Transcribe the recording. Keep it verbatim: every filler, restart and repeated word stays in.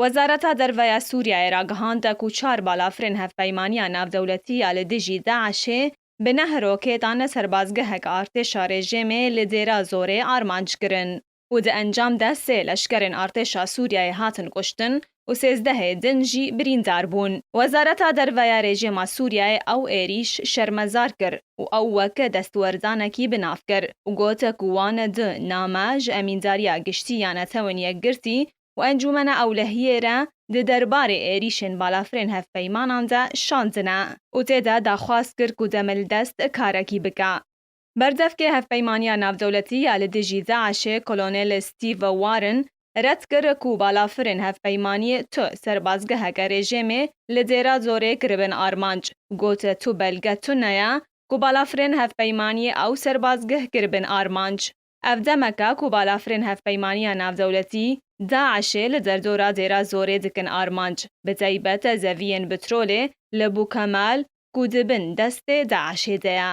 Wezareta Derve ya Sûriyeyê ragihand ku çar balafirên hevpeymaniya navdewletî ya li dijî DAIŞê bi neh rokêtan serbazgehek artêşa rejîmê li Dêra Zorê armanc kirin û di encam de sê leşkerên artêşa Sûriyeyê hatin kuştin û sêzdehê din jî birîndar bûn. Wezareta Derve ya rejîma Sûriyeyê ew êrîş şermezar kir û ew weke destwerdanekî bi nav kir û got ku wan du name ji Emîndariya Giştî ya Netewên Yekgirtî û Encûmena Ewlehiyê re di derbarê êrîşên balafirên hevpeymanan de şandine û tê de daxwaz kir ku demildest karekî bike. Berdevkê Hevpeymaniya Navdewletî ya li dijî DAIŞê Kolonel Steve Warren red kir ku balafirên hevpeymaniyê tu serbazgeheke rejîmê li Dêra Zorê kiribin armanc. Got, tu belge tune ye ku balafirên hevpeymaniyê ew serbazgeh kiribin armanc. Ev demeke ku balafirên hevpeymaniya navdewletî DAIŞê li derdora Dêra Zorê dikin armanc, bi taybet zeviyên petrolê li Bûkemal ku di bin destê DAIŞê de ye.